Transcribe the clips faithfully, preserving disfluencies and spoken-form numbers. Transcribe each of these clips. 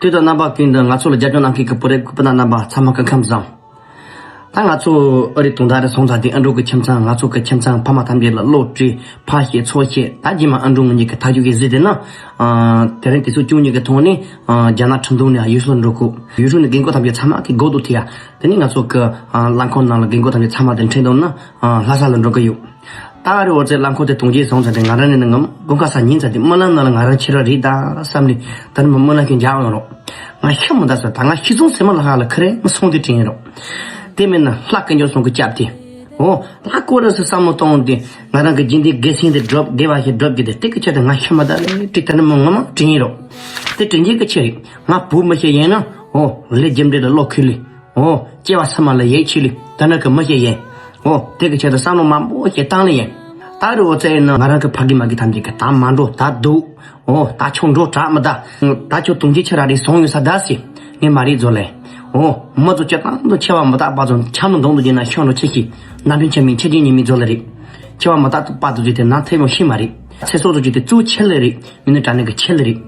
དུས་དང་རྣམ་པ་ཀུན་ཏུ་ང་ཚོ་ལ་རྒྱབ་སྐྱོར་གནང་མཁན་གྱི་བོད་རིགས་སྤུན་ཟླ་རྣམ་པ་ཚང་མ་སྐུ་ཁམས་བཟང་། ད་ང་ཚོ་ཨ་རི་དུང་ཟླ་རེ་སོང་ཙང་དེ་ཨ་འབྲུག་གི་ཁྱིམ་ཚང་ང་ཚོ་གི་ཁྱིམ་ཚང་ཕ་མ་ཐམས་ཅད་ལ་བློ་གྲོས་ཕ་ཤེས་ཚོ་ཤེས། ད་རྗེས་མ་ཨ་འབྲུག་ངོས་ཀྱི་ཐག་གཅོད་ཀྱི་གཟིགས་དེ་ན། དེ་རིང་དུས་ཚོད་བཅུ་གཉིས་ཀྱི་ཐོག་ནས་རྒྱ་ནག་ཁྲིན་ཏུའུ་ནས་ཡུལ་ཤུལ་འགྲོ་དགོས། ཡུལ་ཤུལ་ནས་རྒན་རྒོན་ཐམས་ཅད་ཚང་མ་གི་སྒོ་དུ་ཐེ་ཡ། དེ་ནས་ང་ཚོ་གི་རླངས་འཁོར་ནང་ལ་རྒན་རྒོན་ཐམས་ཅད་ཚང་མ་དེ་ཁྲིད་འདུག་ན་ལྷ་ས་ལ་འགྲོ་གི་ཡོད། ད་རེ་བ་ཚེ་རླངས་འཁོར་དེ་གཏོང་རྗེས་སོང་ཙང་དེ་ང་རང་ནས་ནི་ངམ་དགུན་ཁ་ས་ཉིན་ཙམ་དེ་སྨོན་ལམ་ནང་ལ་ང་རང་ཕྱི་ར་རེད་ད་བསམ་ནས་ད་ནི་མ་སྨོན་ལམ་ཞིག་འཇགས་ཡོང་རོགས། ང་ཤི་མི་ད་ས་ད་ང་ཤི་སོང་ཟེར་མ་ལ་ཧ་ལ་ཁ་རེ་མི་སོང་དེ་དྲན་རོགས། དེ་མིན་ན་ལྷ་སྐད་འཇོག་སོང་གི་སྐྱབས་དེ། ཨོ་ལྷ་ཀོ་ར་སི་བསམ་བློ་གཏོང་དེ་ང་རང་གི་རྒྱུན་ལྡན་དགེ་སེང་དེ་སྒྲོབ་དགེ་བ་ཞིག་སྒྲོབ་ཀྱི་དེ་དེ་གི་ཆེད་དུ་ང་ཤི་མི་ད་རེད་དྲི་ད་ནི་མི་ངོ་མ་དྲན་རོགས། དེ་དྲན་རྒྱུ་གི་ཆེད་རེད། ང་བུ་མི་ཤེས་ཡིན་ན་ཨོ་ལས་རྒྱུ་འབྲས་ལ་བློ་ཁུལ་ལི། ཨོ། སྐྱེ་བ་སྔ་མ་ལ་ཡིད་ཆེས་ལི་ད་ནི་གི་མི་ཤེས་ཡིན། ཨོ། དེ་གི་ཆེད་དུ་བསམ་བློ་མང་པོ་ཞིག་བཏང་ལི་ཡིན། ད་རུ་ཨོ་ཙེ་ཡིན་ན་ང་རང་གི་ཕ་གི་མ་གི་ཐམས་ཅད་ཀྱི་ད་མ་འགྲོ་ད་འདུག་ཨོ། ད་ཁྱོད་འགྲོ་དྲག་མི་ད། ད་ཁྱོད་དུང་ཅི་ཆེ་ར་རེ་སོང་ཡོད་ས་ད་སི། ངས་མ་རེད་ཛོ་ལེ། ཨོ། མི་ཚོ་སྤྱི་བཏང་དུ་ཆེ་བ་མི་ད་པ་ཚོ་ཆ་མི་འདོང་དུ་ཡིན་ན་ཤོང་འགྲོ་ཆེ་ཤི། ན་འདྲེན་ཆེ་མིན་ཆེ་རྒྱུ་ཉི་མི་ཛོ་ལེ་རེད། ཆེ་བ་མི་ད་པ་དུ་ཅི་དེ་ན་ཐེ་ཡོང་ཤི་མ་རེད། ཚེ་སྲོག་ཚོ་ཅི་དེ་གཙོ་ཆེ་ལེ་རེད། མི་ནི་དྲ་ནི་གི་ཆེ་ལེ་རེད།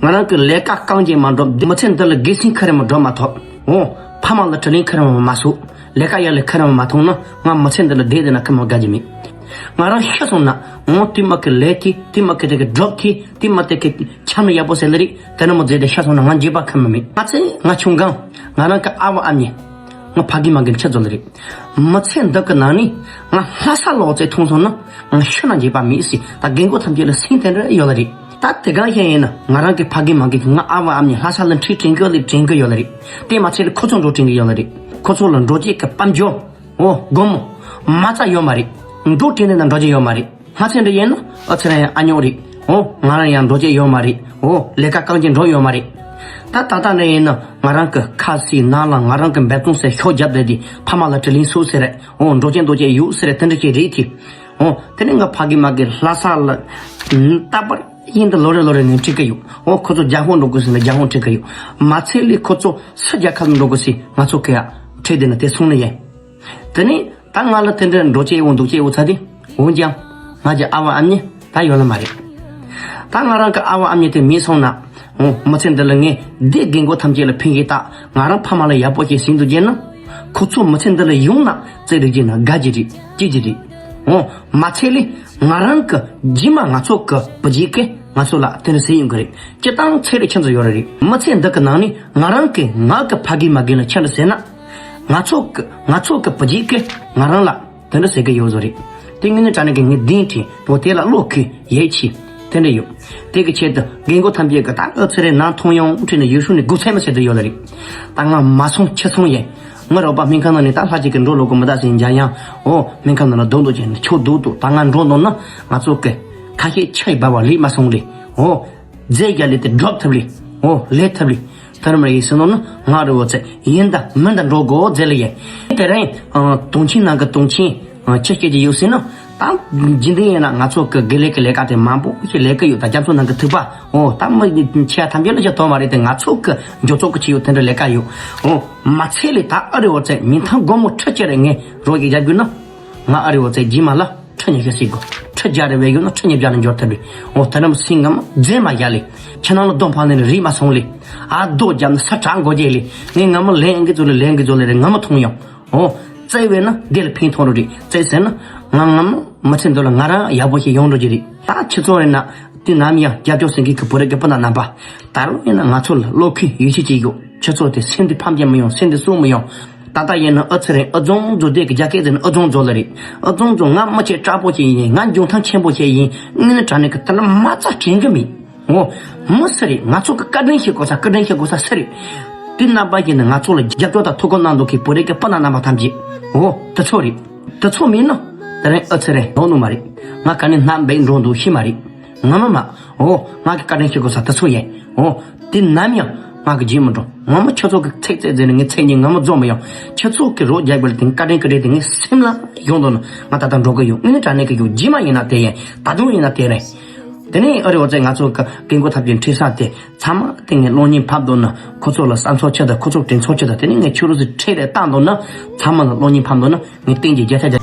ང་རང་གི་ལས་ཀ་རྐང་རྗེས་མ་འགྲོ་མི་ཚེ་འདི་ལ་དགེ་སེང་ཁ་རེ་མ་འགྲོ་མ་ཐོབ། འོ། ཕ་མ་ལ་དྲིན་ལན་ཁ་རེ་མ་མ་སོ། ལས་ཀ་ཡག་ལས་ཁ་རེ་མ་མ་ཐོང་ན་ང་མི་ཚེ་འདི་ལ་བསྡད་བསྡད་ན་ཁ་མ་དགའ་གི་མེད། ང་རང་ཤི་སོང་ན་འོ་དུས་མ་གི་ལས་དེ་དུས་མ་གི་དེ་གི་སྒྲུབ་དེ་དུས་མ་དེ་གི་ཆམ་ནི་ཡག་པོ་ཟེར་ལེ་རེད། དེ་ནི་མོ་མཛད་དེ་ཤི་སོང་ན་ང་འགྱོད་པ་ཁ་མ་མེད། ང་ཚེ་ང་ཆུང་གང་ང་རང་གི་ཨ་བ་ཨ་མྱེས། ང་ཕ་གི་མ་གི་ཆ་ཚོ་ལེ་རེད། མི་ཚེ་འདི་གི་ནང་ནས་ང་ལྷ་ས་ལོག་ཚེ་མཐོང་སོང་ན་ང་ཤི་ན་འགྱོད་པ་མེད་སི། ད་རྒན་གོག་ཐམས་ཅད་ལ་སེམས་དེ་འདྲ་ཡོད་ལ་རེད། ད་དེ་གང་ཤེས་ཡིན་ན་ང་རང་གི་ཕ་གི་མ་གི་ང་ཨ་བ་ཨ་མྱེས་ལྷ་ས་ལ་འཁྲིད་དྲན་གི་ལེ་དྲན་གི་ཡོད་ལ་རེད། དེ་མ་ཚད་ལ་ཁོ་ཚོ་འགྲོ་དྲན་གི་ཡོད་ལ་རེད། ཁོ་ཚོ་ལ་འགྲོ་བྱེད་ཀྱི་དཔལ་འབྱོར། འོ། སྒོར་མོ། མ་རྩ་ཡོད་མ་རེད། འགྲོ་དྲན་ནས་ན་འགྲོ་རྒྱུ་ཡོད་མ་རེད། ང་ཚེ་འདྲ་ཡིན་ན་ཨ་ཚེ་ར་ཡང་ཨ་ཉོག་རེད། འོ། ང་རང་ཡང་འགྲོ་རྒྱུ་ཡོད་མ་རེད། འོ། ལས་ཀ་རྐང་རྗེས་འགྲོ་ཡོད་མ་རེད། ད་ད་ལྟ་འདྲ་ཡིན་ན་ང་རང་གི་ཁ་སི་ནང་ལ་ང་རང་གི་འབད་བརྩོན་ཟེར་ཤོག་རྒྱབ་བསྡད་དེ་ཕ་མ་ལ་དྲིན་ལན་གསོ་ཟེར་རེད། འོ། འགྲོ་རྒྱུ་འགྲོ་རྒྱུ་ཡོད་ཟེར་རེད། དེ་འདྲ་ཞིག་རེད་དེ། འོ། དེ་ནས་ང་ཕ་གི་མ་གི་ལྷ་ས་ལ་རྟག་པར་ཡིན་དུ་ལོ་རེ་ལོ་རེ་ནས་འཁྲིད་གི་ཡོད། འོ། ཁོ་ཚོ་རྒྱ་ཧོང་འགྲོ་དགོས་ཟེར་ན་རྒྱ་ཧོང་འཁྲིད་གི་ཡོད། མ་ཚད་ལས་ཁོ་ཚོ་སུ་རྒྱལ་ཁབ་ལ་འགྲོ་དགོས་ཟེར་ང་ཚོ་གི་ཡ་འཁྲིད་དེ་ན་དེ་སོང་ནི་ཡིན། དེ་ནས་ད་ང་ལ་དེ་འདྲ་འགྲོ་ཅེས་འོང་འདུག་ཅེས་འོ་ཚ་དེ་འོན་ཀྱང་ང་གི་ཨ་བ་ཨ་མྱེས་ད་ཡོད་ལ་མ་རེད། ད་ང་རང་གི་ཨ་བ་ཨ་མྱེས་དེ་མེད་སོང་ན་འོ་མི་ཚེ་འདི་ལ་ངས་འདི་རྒན་གོག་ཐམས་ཅད་ལ་ཕན་གི་ད་ང་རང་ཕ་མ་ལ་ཡག་པོ་ཞིག་ཟིན་འདུག་རྒྱུ་ན་ཁོ་ཚོ་མི་ཚེ་འདི་ལ་ཡོང་ན་བརྩེ་རེ་རྒྱུ་ན་དགའ་རྒྱུ་རེད་སྐྱིད་རྒྱུ་རེད། འོ་མ་ཚད་ལས་ང་རང་གི་རྗེས་མ་ང་ཚོ་གི་བུ་རྒྱུད་ཀྱིས་ང་ཚོ་ལ་དེ་འདྲ་ཟེར་ཡོང་གི་རེད། སྤྱི་བཏང་ཚད་རེ་ཁྱེད་ཚོ་ཡོད་རེད། མི་ཚེ་འདི་གི་ནང་ནས་ང་རང་གི་ང་གི་ཕ་གི་མ་གི་ལ་ཁྱེད་འདྲ་ཟེར་ན། ང་ཚོ་གི་ང་ཚོ་གི་བུ་རྒྱུད་ཀྱིས་ང་རང་ལ་དེ་འདྲ་ཟེར་གི་ཡོད་བཟོ་རེད། དེ་ངས་ནི་དྲ་ནས་གི་ངས་གདེང་དྲན་པོ་དེ་ལ་བློ་ཁུལ་ཡིད་ཆེས་དེ་འདྲ་ཡོད། དེ་གི་ཆེད་དུ་རྒན་གོག་ཐམས་ཅད་ཀྱི་ད་ཨ་ཚེ་རེ་ནང་མཐོང་ཡོང་དྲན་ནས་ཡུལ་ཤུལ་ནས་སྒུག་ཚད་མ་ཟེར་དུ་ཡོད་ལ་རེད། ད་ང་མ་སོང་ཆི་སོང་ཡིན། ང་རོགས་པ་སྨན་ཁང་ནང་ནས་ད་ལྷ་གཅིག་གི་འགྲོ་ལོག་གི་མི་ད་ཟིན་འཇའ་ཡང་འོ་སྨན་ཁང་ནང་ལ་སྡོད་འདུག་ཅེས་ནས་ཁྱོད་སྡོད་འདུག་ད་ང་འགྲོ་འདུག་ན་ང་ཚོ་གི་ཁ་ཤས་ཆ་ཡི་འབར་བ་ལས་མ་སོང་ལེ་འོ། རྫས་རྒྱ་ལས་དེ་སྒྲོབ་ཐབས་ལས་འོ་ལས་ཐབས་ལས། ཐར་མ་ཡིན་ཟེར་ནོ་ན་ང་རི་བོ་ཚེ་ཡིན་ད་མིན་ད་འགྲོ་དགོ་ཟེར་ལེ་ཡིན། དེ་རིང་དུང་ཆེན་ནང་གི་དུང་ཆེན་ཆེ་སྐྱེ་གི་ཡོད་ཟེར་ན་ད་རྒྱུན་ལྡན་ཡིན་ན་ང་ཚོ་གི་དགེ་ལས་ཀྱི་ལས་ཀ་དེ་མང་པོ་ཞིག་ལས་ཀྱི་ཡོད། ད་རྒྱ་མཚོ་ནང་གི་ཐིགས་པ་འོ་ད་མི་ཆེ་ཐམས་ཅད་ལ་ཅི་དོ་མ་རེད་དེ་ང་ཚོ་གི་འཇོ་ཚོགས་ཀྱི་ཆེ་ཡོད་དེ་འདྲ་ལས་ཀ་ཡོད། འོ་མ་ཚད་ལས་ད་ཨ་རི་བོ་ཚེ་མི་ཐང་སྒོར་མོ་ཁྲི་ཅི་རེ་ངས་རོགས་ཀྱི་རྒྱབ་རྒྱུ་ན་ང་ཨ་རི་བོ་ཚེ་རྗེས་མ་ལ། ཁྲི་ཉི་ཤུ་ཟེར་དགོས། ཁྲི་བརྒྱ་རེ་བས་ཡོད་ན་ཁྲི་ཉིས་བརྒྱ་ལ་འབྱོར་ཐུབ་རེད། འོ་ད་ནམ་སེང་ངམ་རྫས་མ་བཞག་ལེ། ཁྱེད་རང་ལ་གདོང་ཕངས་ནས་རིག་མ་སོང་ལེ། ཨ་རྡོ་བརྒྱབ་ན་ས་དྲག་འགོ་རྒྱས་ལེ། ངས་ངམ་ལན་གི་ཚོ་ལེ་ལན་གི་ཚོ་ལེ་རེ་ངམ་མཐོང་ཡང་། འོ་བཙལ་བས་ན་འདི་ལ་ཕན་ཐོགས་རོ་རེད། བཙལ་ཟེར་ན་ང་ངམ་མི་ཚེ་འདི་ལ་ང་རང་ཡག་པོ་ཞིག་ཡོང་འགྲོ་གི་རེད། ད་ཁྱེད་ཚོ་རེད་ན་དུས་ནམ་ཡང་རྒྱབ་སྐྱོར་ཟིན་མཁན་གི་བོད་རིགས་ཀྱི་སྤུན་ཟླ་རྣམ་པ། ད་རུང་ཡིན་ན་ང་ཚོ་ལ་བློ་ཁུལ་ཡིད་ཆེས་ཅིག་ཡོད། ཁྱེད་ཚོ་དེ་སེམས་དེ་ཕམ་རྒྱ་མི་ཡོང་། སེམས་དེ་སྲུང་མི་ཡོང་། ད་ལྟ་ཡིན་ན་ཨ་ཚེ་རིང་ཨ་ཙོང་ཛོ་དེ་གི་རྒྱ་སྐད་ཟེར་ན་ཨ་ཙོང་ཛོ་ལ་རེད། ཨ་ཙོང་ཛོ་ང་མི་ཆེ་དྲག་པོ་ཞིག་ཡིན། ང་འཇོན་ཐང་ཆེན་པོ་ཞིག་ཡིན། དངོས་གནས་དྲང་གནས་ཀྱི་དེ་ལ་མ་རྩ་དྲན་གི་མེད། འོ། མི་སུ་རེད། ང་ཚོ་གི་བཀའ་དྲིན་ཤེས་དགོས་ས་བཀའ་དྲིན་ཤེས་དགོས་ས་སུ་རེད། དེ་རྣམ་པ་ཞིག་ནི་ང་ཚོ་ལ་རྒྱབ་སྐྱོར་དང་ཐུགས་ཁུར་གནང་འདུག་གི་བོད་རིགས་ཀྱི་སྤུན་ཟླ་རྣམ་པ་ཐམས་ཅད། འོ། དེ་ཚོ་རེད། དེ་ཚོ་མིན་ན། དེ་རིང་ཨ་ཚེ་རིང་ལོག་ནུ་མ་རེད། ང་ག་ནས་སྣ་འབེབས་འགྲོ་འདུག་ཤི་མ་རེད། ང་མ་མ། འོ། ང་གི་བཀའ་དྲིན་ཤེས་དགོས་ས་དེ་ཚོ་ཡིན། འོ། དེ་ནམ་ཡང་ང་གི་རྗེས་མི་འགྲོ། ང་མ་ཁྱོད་ཚོ་གི་ཚིག་རྩད་ཟེར་ནས་ངའི་ཚིག་ཉིད་ང་མ་རྫོགས་མི་ཡོང་། ཁྱོད་ཚོ་གི་རོགས་རྒྱག་པ་ལ་དེ་བཀའ་དྲིན་གི་རེད། དེ་ངའི་སེམས་ལ་ཡོང་དོ་ན་ང་ད་ལྟ་འགྲོ་གི་ཡོད། དངོས་གནས་དྲང་གནས་གི་ཡོད། རྗེས་མ་ཡིན་ན་དེ་ཡིན། ད་དུང་ཡིན་ན་དེ་རེད། དེ་ནས་ཨ་རི་འོ་ཙེ་ང་ཚོ་གི་རྒན་གོག་ཐབས་ཀྱི་འཁྲིད་ས་དེ་ཚང་མ་དེ་ངས་གློག་བརྙན་ཕབ་འདུག་ན་ཁོ་ཚོ་ལ་བསམ་ཚོར་ཆེ་དང་ཁོ་ཚོ་དྲན་ཚོར་ཆེ་དང་དེ་ནས་ངས་ཆུ་རུ་ཟི་ཁྲིད་རེ་བཏང་འདུག་ན་ཚང་མ་ལ་གློག་བརྙན་ཕབ་འདུག་ན་ངས་བསྟན་གྱི་བརྒྱ་ཆ་བརྒྱ།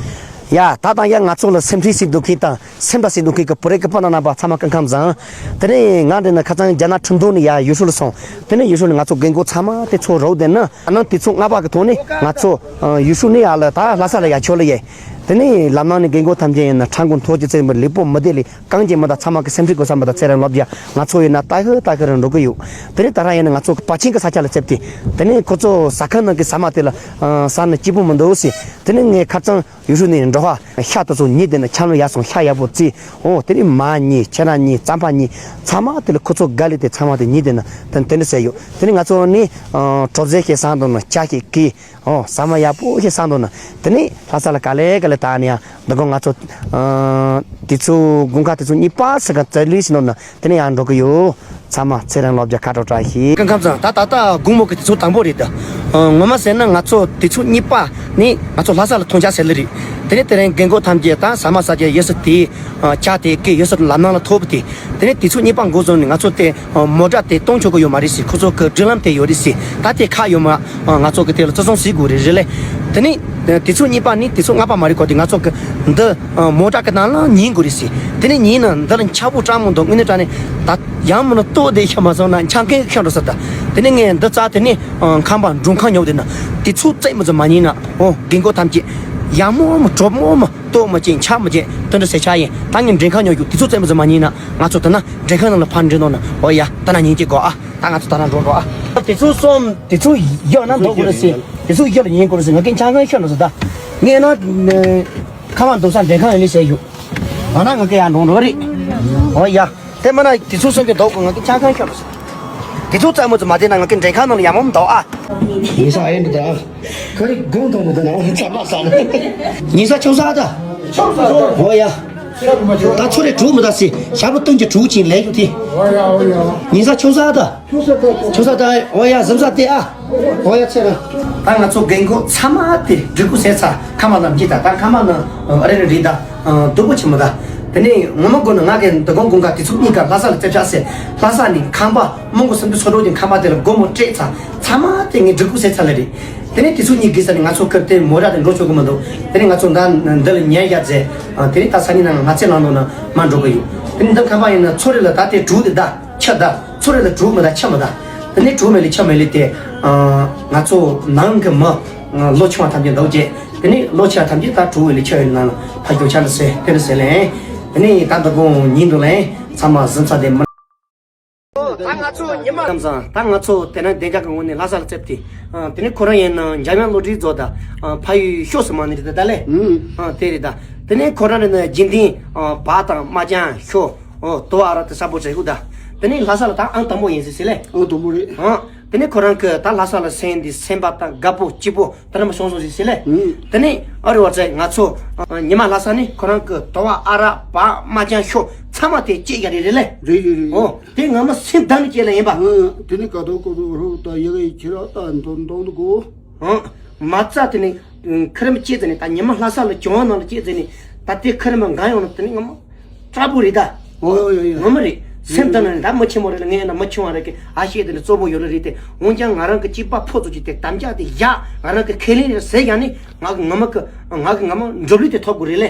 ཡ། ད་ལྟ་ཡ་ང་ཚོ་ལ་སེམས་ཁྲལ་བྱེད་འདུག་མཁན་དང་སེམས་ཁྲལ་བྱེད་འདུག་མཁན་གྱི་བུ་རེ་གི་སྤུན་ཟླ་རྣམ་པ་ཚང་མ་སྐུ་ཁམས་བཟང་། དེ་ནས་ང་འདི་ནས་ཁ་སང་རྒྱ་ནག་ཁྲིན་ཏུའུ་ནས་ཡ་ཡུལ་ཤུལ་ལ་སོང་། དེ་ནས་ཡུལ་ཤུལ་ནས་ང་ཚོ་རྒན་རྒོན་ཚང་མ་དེ་ཚོ་རོགས་དེ་ནི་ཨ་ནང་དུས་ཚོད་ལྔ་པ་གི་ཐོག་ནས་ང་ཚོ་ཡུལ་ཤུལ་ནས་ཡ་ལ་ད་ལྷ་ས་ལ་ཡ་ཆོ་ལ་ཡས། དེ་ནས་ལམ་ནང་ནས་རྒན་རྒོན་ཐམས་ཅད་ཡིན་ན་ཁྲ་མགོ་མཐོ་ཅི་ཚེ་མི་ལུས་པོ་མི་བདེ་ལས། གང་ཅི་མི་དང་ཚང་མ་གི་སེམས་ཁྲལ་དགོས་ས་མི་དང་ཚེ་རིང་ལོ་བརྒྱ་ང་ཚོ་ཡིན་ན་ལྟ་ཤི་ལྟ་ཤི་རུ་འགྲོ་གི་ཡོད། དེ་ནས་ད་རང་ཡིན་ན་ང་ཚོ་གི་བར་ཆེན་གི་ས་ཆ་ལ་བཙལ་ཏེ། དེ་ནས་ཁོ་ཚོ་ཟ་ཁང་ནང་གི་ཟ་མ་དེ་ལ་ཟ་ན་སྐྱིད་པོ་མི་འདུག་ཟེར། དེ་ནས་ངས་ཁ་སང་ཡུལ་ཤུལ་ནས་འགྲོ་བ་ཤ་དེ་ཚོ་ཉོས་དེ་ན་ཆང་ལ་ཡར་སོང་ཤ་ཡག་པོ་བཙོས། འོ་དེ་ནས་མར་ཉོས་ཁྱེད་རང་ཉོས་རྩམ་པ་ཉོས་ཚང་མ་དེ་ལ་ཁོ་ཚོ་དགའ་ལས་དེ་ཚང་མ་དེ་ཉོས་དེ་ན་དེ་དེ་འདྲ་ཟེར་ཡོད། དེ་ནས་ང་ཚོ་ནི་གྲོ་ཟས་ཞིག་བཟས་འདུག་ན་ཇ་ཞིག་གིས། ཨོ། ཟ་མ་ཡག་པོ་ཞིག་བཟས་འདུག་ན། དེ་ནས་ལྷ་ས་ལ་ག་ལེ་ག་ལེ་ད་ནི་ཡང་འདི་གོང་ང་ཚོ་ཨ་དུས་ཚོད་དགུན་ཁ་དུས་ཚོད་གཉིས་པ་ཟེར་ག་ཙ་ལི་ཞིག་འདུག་ན་དེ་ནས་ཡང་འགྲོ་གི་ཡོད། ཚང་མ་ཚེ་རིང་ལོ་བརྒྱ་ཁ་དྲོ་བཀྲ་ཤིས། སྐུ་ཁམས་བཟང་། ད་ད་ལྟ་དགོང་མོ་གི་དུས་ཚོད་དང་པོ་རེད་ད། ཨ་ངོ་མ་ཟེར་ན་ང་ཚོ་དུས་ཚོད་གཉིས་པ་ནི་ང་ཚོ་ལྷ་ས་ལ་ཐོན་ཆ་ཟེར་ལེ་རེད། དེ་ནས་དེ་རིང་རྒན་རྒོན་ཐམས་ཅད་ད་ཟ་མ་ཟ་རྒྱུ་ཡོད་ས་དེ། ཨ་ཇ་དེ་གི་ཡོད་ས་ལམ་ནང་ལ་ཐོབ་དེ། དེ་ནས་དུས་ཚོད་གཉིས་པ་འགོ་བཟུང་ནས་ང་ཚོ་དེ་ཨ་མོ་ཊ་དེ་གཏོང་ཆོག་གི་ཡོད་མ་རེད་ཟེར། ཁོ་ཚོ་གི་སྒྲིག་ལམ་དེ་ཡོད་རེད་ཟེར། ད་དེ་ཁག་ཡོད་མ། ཨ་ང་ཚོ་གི་དེ་ལ་བརྩི་སྲུང་བྱེད་དགོས་རེད་རེད་ལེ། དེ་ནས་དུས་ཚོད་གཉིས་པ་ནི་དུས་ཚོད་ལྔ་པ་མ་རེད་གོ་དེ་ང་ཚོ་གི་འདི་ཨ་མོ་ཊ་གི་ནང་ལ་ཉན་དགོས་རེད་ཟེར། དེ་ནས་ཉན་ན་འདི་ལ་འཁྱག་པོ་སྐྲག་མོ་འདུག་དངོས་གནས་དྲང་གནས་ད་ཡང་མིན་ན་ལྟོགས་དེ་ཤ་མ་སོང་ན་ཆང་ཁན་ཤ་འགྲོ་ས་ད། དེ་ནས་ངས་འདི་རྩ་དེ་ནས་ཨ་ཁང་པ་མགྲོན་ཁང་ཉོ་དེ་ན་དུས་ཚོད་རྩེད་མོ་ཚོ་མ་ཉན་ན་ཨོ་རྒན་རྒོན་ཐམས་ཅད་ཡག་མོ་མོ་གྲོགས་མོ་མོ། ལྟོགས་མ་བྱེད་འཁྱག་མ་བྱེད་དེ་འདྲ་ཟེར་ཆ་ཡིན། ད་ངས་མགྲོན་ཁང་ཉོ་རྒྱུ་དུས་ཚོད་རྩེད་མོ་ཚོ་མ་ཉན་ན་ང་ཚོ་ད་ན་མགྲོན་ཁང་ནང་ལ་ཕར་འགྲོ་ནོ་ན། ཨོ་ཡ། ད་ན་ཉིན་གཅིག་གོ་ཨ། ད་ང་ཚོ་ད་ན་འགྲོ་འགྲོ་ཨ། དུས་ཚོད་གསུམ་དུས་ཚོད་བཞི་ན་འགྲོ་དགོས་རེད་ཟེར། དུས་ཚོད་བཞི་ལ་ཉན་དགོས་རེད་ཟེར། ང་གིས་ཆང་ཁང་ཤོད་ནོ་ཟེར་ད། ངས་ན་ཁ་མ་འདུག་ས་མགྲོན་ཁང་ཡིན་ལེ་ཟེར་ཡོད། ཨ་ན་ང་གིས་ཡང་འགྲོ་འགྲོ་རེད། ཨོ་ཡ། དེ་མིན་ན་དུས་ཚོད་གསུམ་གྱི་འདུག་གོ་ང་གིས་ཆང་ཁང་ཤོད་ནོ་ཟེར། དུས་ཚོད་རྩེད་མོ་ཚོ་མ་བསྡད་ན་ང་གིས་མགྲོན་ཁང་ནང་ལ་ཡག་མོ་མི་འདུག་ཨ། ཉིན་ས་ཨེ་འདུག་ད། ཁ་རི་དགོང་དང་འདུག་ད་ན་ཚ་བ་ས་ན། ཉིན་ས་ཆུང་ས་ད། ཨོ་ཡ། ད་ཚོ་རེ་དྲུག་མི་ད་སི་ཞག་པོ་སྟོན་གྱི་དྲུག་ཅིག་ལས་ཡོད་དེ། ཉིན་ས་ཆུང་ས་ད། ཆུང་ས་ད། ཨོ་ཡ་གཟིམ་ས་དེ་ཨ། ཨོ་ཡ་ཚེ་ར། ད་ང་ཚོ་རྒན་རྒོན་ཚང་མ་དེ་སྒྲིག་གུ་ཟས་ཚ་ཁ་མ་ལམ་གྱི་ད་ད་ཁ་མ་ན་ཨ་རེ་རེ་རེད་ད། སྡུག་པོ་ཆེན་མོ་ད། དེ་ནས་ངོ་མ་དགོས་ན་ང་གི་འདི་གོང་དགུན་ཁ་དུས་ཚོད་གཉིས་ཀ་ལྷ་ས་ལ་རྩེ་བྱ་ཟེར། ལྷ་ས་ནས་ཁང་པ་མང་གོ་སུམ་ཅུ་སོ་དྲུག་གི་ཁང་པ་དེ་ལ་སྒོ་མོ་སྤྲད་ཚ་ཚང་མ་དེ་ངས་སྒྲིག་གུ་ཟས་ཚ་ལ་རེད། དེ་ནས་དུས་ཚོད་གཉིས་བརྒལ་ས་ནས་ང་ཚོ་སྐབས་དེ་མོ་ར་དེ་འགྲོ་ཆོག་གི་མི་འདུག་དེ་ནས་ང་ཚོ་ད་འདི་ལ་ཉལ་ཡ་ཟེར། དེ་ནས་ད་ས་ནི་ནང་ང་ཚེ་ནང་ལོག་ན་མ་འགྲོ་གི་ཡོད། དེ་ནས་འདི་ཁང་པ་ཡིན་ན་ཚོ་རེ་ལ་ད་དེ་དྲུག་དེ་ད་ཆ་ད་ཚོ་རེ་ལ་དྲུག་མི་ད་ཆ་མི་ད། དེ་ནས་དྲུག་མེད་ལས་ཆ་མེད་ལས་དེ་ང་ཚོ་ནང་གི་མི་ལོ་ཆུང་བ་ཐམས་ཅད་འདུག་ཅེས། དེ་ནས་ལོ་ཆེ་བ་ཐམས་ཅད་ད་དྲུག་མེད་ལས་ཆ་ཡོད་ནང་ལ་ཕ་རྒྱུ་ཆ་འདྲ་ཟེར་དེ་འདྲ་ཟེར་ལས། དེ་ནས་ད་འདི་གོང་ཉིན་འདུག་ལས་ཚང་མ་གཟིམ་ས་དེ་མི། ད་ང་ཚོ་ཉི་མ་ཀམ་སང་ད་ང་ཚོ་དེ་ན་བདེ་འཇགས་ཀྱི་ངོས་ནས་ལྷ་ས་ལ་བཙལ་ཏེ། ཨ་དེ་ནས་ཁོ་རང་ཡིན་ན་འཇམ་དབྱངས་བློ་གྲོས་རྫོགས་ད། ཨ་ཕ་ཡུལ་ཤོག་སུ་མ་ནི་རེད་ད་ལེ། ཨུམ། ཨ་དེ་རེད་ད། དེ་ནས་ཁོ་རང་རེད་ན་རྒྱུན་ལྡན་ཨ་བ་དང་མ་ཅང་ཤོག་ཨོ་དོ་ཨ་ར་དེ་ས་པོ་ཟེར་ཧུ་ད། དེ་ནས་ལྷ་ས་ལ་ད་ཨང་དང་པོ་ཡིན་ཟེར་ཟེར་ལེ། ཨང་དང་པོ་རེད། ཨ་དེ་ནས་ཁོ་རང་གི་ད་ལྷ་ས་ལ་སེང་འདི་སེམས་པ་དང་དགའ་པོ་སྐྱིད་པོ་ད་ར་མ་བྱུང་སོང་ཟེར་ཟེར་ལེ། ཨུམ། དེ་ནས་ཨ་རི་བ་ཚེ་ང་ཚོ་ཨ་ཉི་མ་ལྷ་ས་ནས་ཁོ་རང་གི་དོ་བ་ཨ་ར་བ་མ་ཅང་ཤོག་ཚང་མ་དེ་སྐྱེས་ཡ་རེད་རེད་ལེ། རེད་རེད་རེད། ཨོ་དེ་ང་མ་སེམས་གཏིང་ནས་སྐྱེས་ལ་ཡིན་པ། ཨ་དེ་ནས་ཀ་དོ་ཀོ་དོ་རོ་ད་ཡ་ག་ཡི་ཁྱེད་ར་ད་འདོན་འདོན་དུ་གོ། ཨ་མ་རྩ་དེ་ནས་ཁ་རིམ་སྐྱེས་ཚེ་ནས་ད་ཉི་མ་ལྷ་ས་ལ་བྱུང་བ་ནང་ལ་སྐྱེས་ཚེ་ནས་ད་དེ་ཁ་རིམ་འགའ་ཡོང་ན་དེ་ནས་ང་མ་སྐྲག་པོ་རེད་ད། ཨོ་ཡ་ཡ་ཡ། ངོ་མ་རེད། སེམས་གཏིང་ནས་ད་མི་ཆེན་མོ་རེད་ལ་ངས་ན་མི་ཆུང་བ་རེད་ཀི་ཨ་ཤེས་དེ་ནས་གཙོ་བོ་ཡོད་ལ་རེད་དེ་འོན་ཀྱང་ང་རང་གི་གཅིག་པ་ཕོ་ཚོ་གཅིག་དེ་དམ་བཅའ་དེ་བཞག་ང་རང་གི་ཁས་ལེན་རེད་ཟེར་ཡང་ནི་ང་གི་ངོ་མ་གི་ང་གི་ངོ་མ་འགྲུབ་ལུགས་དེ་ཐོབ་དགོས་རེད་ལེ།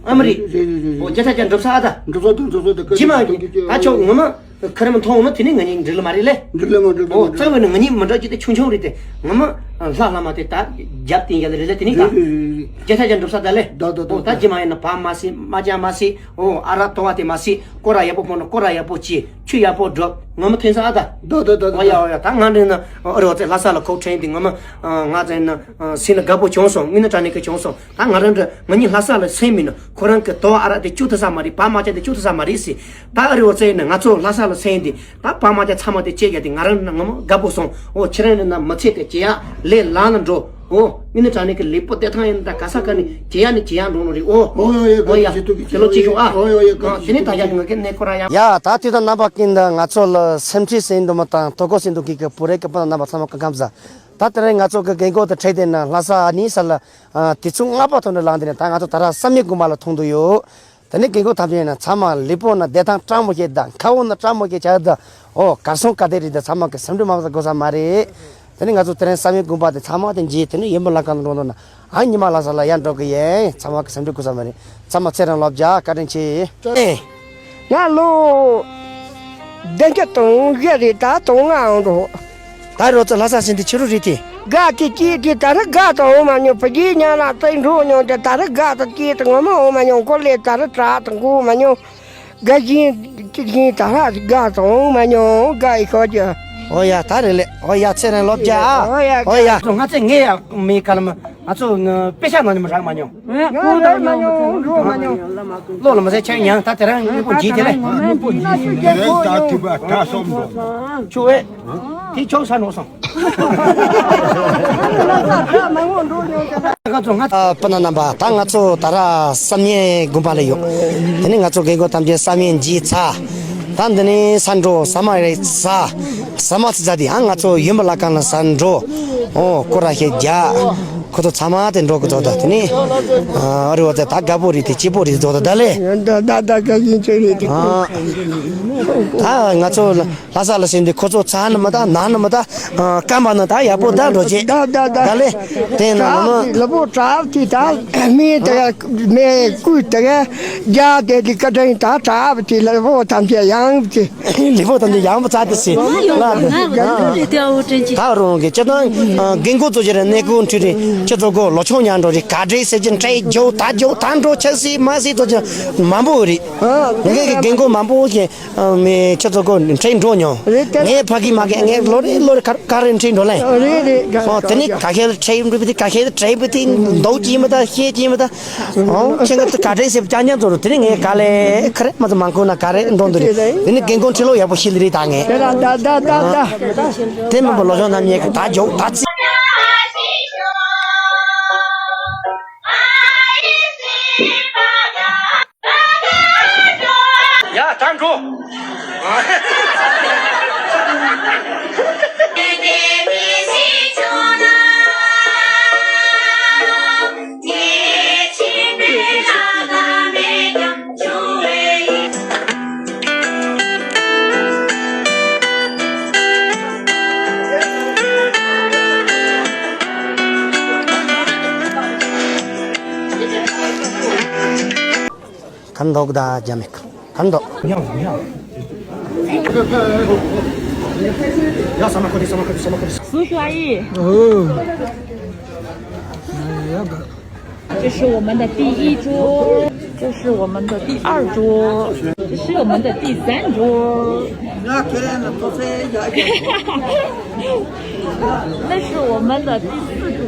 ཨ་མ་རེད། རེད་རེད་རེད། ཨོ་རྒྱ་ཆ་ཅན་འགྲུབ་ས་ཨ་ད། འགྲུབ་ས་དང་འགྲུབ་ས་དང་ཀ་ཅི་མ་ཀ་ཀ་ཀ་ཀ་ད་ཆོག་ངོ་མ། ཁ་རེ་མ་མཐོང་འོང་ན་དེ་ནི་ང་གཉིས་འགྲིག་ལ་མ་རེད་ལེ། འགྲིག་ལ་མ་འགྲིག་ལ་ཨོ་མ་རྩ་འགྲིག་བའི་ནི་ང་གཉིས་མི་འདྲ་ཅིག་དེ་ཆུང་ཆུང་རེད་དེ། ང་མ་ལྷ་ལྷ་མ་དེ་ད་རྒྱབ་བསྟན་རྒྱ་ལ་རེད་ལེ་དེ་ནི་ད། རེད་རེད་རེད་རེད། རྒྱ་ཆ་ཅན་འགྲུབ་ས་ད་ལེ། ད་ད་ད་ཨོ་ད་ད་ད་ཇི་མ་ཡིན་ན་བ་མ་སྲིད་མ་ཅང་མ་སྲིད་ཨོ་ཨ་ར་དོ་བ་དེ་མ་སྲིད་སྐོར་ར་ཡག་པོ་སྤོ་ན་སྐོར་ར་ཡག་པོ་བྱེད་ཆུ་ཡག་པོ་སྒྲོག་ངོ་མ་ཐོན་ས་ཨ་ད། ད་ད་ད་ད་ཨོ་ཡ་ཨོ་ཡ་ད་ང་འདྲི་ན་ཨོ་རེ་བ་ཚེ་ལྷ་ས་ལ་ཁོག་ཁྲེན་དེ་ངོ་མ་ང་ཚེ་ན་སེམས་ལ་དགའ་པོ་བྱུང་སོང་དངོས་གནས་དྲང་གནས་ཀྱི་བྱུང་སོང་། ད་ང་རང་འདྲ་ང་གཉིས་ལྷ་ས་ལ་སེམས་མིན་ན་ཁོ་རང་གི་དོ་བ་ཨ་རག་དེ་བཅུག་ཐུབ་ས་མ་རེད། བ་མ་ཅན་དེ་བཅུག་ཐུབ་ས་མ་རེད་ཟེར། ད་ཨ་རི་བོ་ཚེ་ཡིན་ན་ང་ཚོ་ལྷ་ས་ལ་སེམས་དེ་ད་བ་མ་ཅན་ཚང་མ་དེ་བཅད་ཡ་དེ་ང་རང་ན་ངོ་མ་དགའ་པོ་སོང་། འོ་ཁྱེད་རང་ནི་ན་མི་ཚེ་དེ་བྱེད་ཡ་ལས་ལང་ལ་འགྲོ། འོ་ངི་ནི་དྲང་ནི་གི་ལེགས་པོ་བདེ་ཐང་ཡིན་ད་ག་ས་ག་ནི་བྱེད་ཡ་ནི་བྱེད་ཡ་འགྲོ་ནོ་རེད། འོ་ཨོ་ཡོ་ཡོ་འོ་ཡ་ག་ཅི་ཏུ་གི་དེ་ལོ་ཅི་ཤོག་ཨ། ཨོ་ཡོ་ཡོ་ག་ཨ་ཅི་དེ་ནི་ད་ཡ་ང་གི་གནས་སྐོར་ཡ། ཡ་ད་དུས་དང་རྣམ་པ་ཀུན་ད་ང་ཚོ་ལ་སེམས་ཁྲལ་སེམས་འདུན་མ་དང་དོ་ཁོ་སེམས་འདུན་གི་གི་བུ་རེ་གི་སྤུན་ཟླ་རྣམ་པ་ཚང་མ་སྐུ་ཁམས་བཟང་། ད་དེ་རིང་ང་ཚོ་གི་རྒན་གོག་དང་འཕྲད་དེ་ན་ལྷ་ས་ཨ་ནི་ས་ལ་ཨ་དུས་ཚོད་ལྔ་པ་ཐོག་ནས་ལངས་དེ་ནས་ད་ང་ཚོ་ད་ར་བསམ་ཡས་དགོན་པ་ལ་ཐོན་འདུག་ཡོད། དེ་ནས་རྒན་གོག་ཐམས་ཅད་ཡིན་ན་ཚང་མ་ལུས་པོ་ན་བདེ་ཐང་སྤྲང་མོ་བྱེད་དང་ཁ་བོ་ན་སྤྲང་མོ་བྱེད་བྱ་དང་ཨོ་གར་སོང་ག་དེ་རེད་དང་ཚང་མ་གི་སེམས་ཁྲལ་མ་བཟོ་དགོས་ས་མ་རེད། དེ་ནས་ང་ཚོ་དེ་རིང་བསམ་ཡས་དགོན་པ་དེ་ཚང་མ་དེ་མཇལ། དེ་ནས་ཡུམ་བུ་བླ་སྒང་དུ་འགྲོ་འདུག་ན། ཨ་ཉི་མ་ལྷ་ས་ལ་ཡར་འགྲོ་གི་ཡིན། ཚང་མ་གི་སེམས་ཁྲལ་དགོས་ས་མ་རེད། ཚང་མ་ཚེ་རིང་ལོ་བརྒྱ་བཀའ་དྲིན་ཆེ། ང་ལོ་བདུན་ཅུ་དོན་བཞི་རེད། ད་དོན་ལྔ་འོང་འགྲོ། ད་རོ་ཙི་ལྷ་ས་ཟིན་དུས་ཕྱི་རུ་རེད་དེ། དགའ་དེ་སྐྱིད་དེ་ད་རེས་དགའ་དང་འོང་མ་མྱོང་། བུ་རྒྱུད་ཉལ་ལ་བཙན་འགྲོ་མྱོང་དེ། ད་རེས་དགའ་དང་སྐྱིད་དང་ངོ་མ་འོང་མ་མྱོང་། ཀོ་ལེ་ད་རེས་དྲག་དང་འགོ་མ་མྱོང་། དགའ་བཞིན་སྐྱིད་བཞིན་ད་རེས་དགའ་དང་འོང་མ་མྱོང་། དགའ་ཡི་ཤོག་ཅི། ཨོ་ཡ། ད་རེད་ལེ། ཨོ་ཡ། ཚེ་རིང་ལོ་བརྒྱ་ཨ། ཨོ་ཡ། ཨོ་ཡ། ང་ཚོ་ངས་ཡ་མི་ག་ལ་མ། ང་ཚོ་ནི་དཔེ་ཆ་ནང་ནས་མི་རག་མ་མྱོང་། ང་རག་མ་མྱོང་། འགྲོ་མ་མྱོང་། བློ་ལ་མ་ཟད་ཆ་ཡང་ད་དེ་རང་དངོས་པོ་བརྗེད་དེ་ལེ། ད་ཐུབ་པ་ད་སོམ་འགྲོ། ཆུ་བས། དེ་ཆོག་ས་ནོག་སོང་། ང་ཚོ་ང་ཚོ། ཨ། སྤུན་ཟླ་རྣམ་པ། ད་ང་ཚོ་ད་ར་བསམ་ཡས་དགོན་པ་ལ་ཡོད། དེ་ནས་ང་ཚོ་རྒན་རྒོན་ཐམས་ཅད་བསམ་ཡས་མཇལ་ཚར། ད་འདི་ནས་ས་འགྲོ་ས་མ་རེད་ས། ས་མ་ཚི་ཚ་དེ་ཨ་ང་ཚོ་ཡུམ་བུ་བླ་སྒང་ལ་ས་འགྲོ། ཨོ་སྐོར་ར་ཞིག་རྒྱག་ཁོ་ཚོ་ཚང་མ་དེ་འགྲོ་གི་འདུག་ད་དེ་ནས་ཨ་རི་བ་ཚ་ད་དགའ་པོ་རེད། དེ་སྐྱིད་པོ་རེད་འདུག་ད་ད་ལེ། ད་ད་ད་དགའ་བཞིན་ཆེ་རེད། ཨ་ད་ང་ཚོ་ལྷ་ས་ལ་ཕྱིན་དུས་ཁོ་ཚོ་ཚ་ནི་མི་ད་ན་ནི་མི་ད། ཨ་སྐམ་པ་ནི་ད་ཡག་པོ་ད་འགྲོ་ཅེས། ད་ད་ད་ད་ལེ། དེ་ན་ལ་མོ། ལ་པོ་དྲག་དེ་ད་མི་དེ་མི་ཀུ་དེ་ག་རྒྱ་དེ་དེ་བཀའ་དྲིན་ད་དྲག་དེ་ལ་པོ་ཐམས་ཅད་ཡང་དེ། ལི་པོ་དང་དེ་ཡང་པོ་ཚ་དེ་སི་ལ་དེ། ད་རུང་གི་ཅི་དང་རྒན་གོ་ཚོ་ཅི་རེད། གནས་སྐོར་འཁྲུལ་རེད། ཁྱེད་ཚོ་གོ་ལོ་ཆུང་ཉག་འགྲོ་རེད། ག་འདྲེ་ཟེར་གྱི་འདྲེ་རྒྱུ་ད་རྒྱུ་ད་འགྲོ་ཆ་སི་མ་སི་ཚོ་ཅི་མང་པོ་རེད། ངས་གི་རྒན་གོ་མང་པོ་ཞིག་མི་ཁྱེད་ཚོ་གོ་འཁྲིད་འགྲོ་མྱོང་། རེད་དེ། ངས་ཕ་གི་མ་གི་ངས་ལོ་རེ་ལོ་རེ་ག་ག་རེ་འཁྲིད་འགྲོ་ལེ། རེད་རེད། ཨོ་དེ་ནི་ག་ཁེ་ལ་འཁྲིད་འགྲོ་བི་དེ་ག་ཁེ་ལ་འཁྲིད་བི་དེ་འདོག་ཅི་མི་ད་ཤེས་ཅི་མི་ད། ཨོ་ཁྱེད་ཀ་ག་འདྲེ་སེ་ཅང་ཉན་ཚོ་རུ་དེ་ནི་ངས་ག་ལེ་ཁ་རེ་མ་ཚོ་མང་ཁོ་ན་ག་རེ་འགྲོ་འདུག་རེད། དེ་ནི་རྒན་གོ་འཁྲིད་ལོ་ཡག་པོ་ཤི་ལི་རེད་ད་ངས། དེ་ལ་ད་ད་ད་ད། དེ་མི་འབོ་ལོ་ཆུང་རྣམ་གཉིས་ཀྱི་ད་རྒྱོག་ད་ཚི། ཡ་ད་འགྲོ། གང་འདོག་ད་རྒྱ་མེད་གང་འདོག་ཡ་ཡ། ཡ་ས་མ་ཁོ་དི་ས་མ་ཁོ་དི་ས་མ་ཁོ་དི། སུ་ཤ་ཡི། 这是我们的第一桌，这是我们的第二桌，这是我们的第三桌，那是我们的第四桌。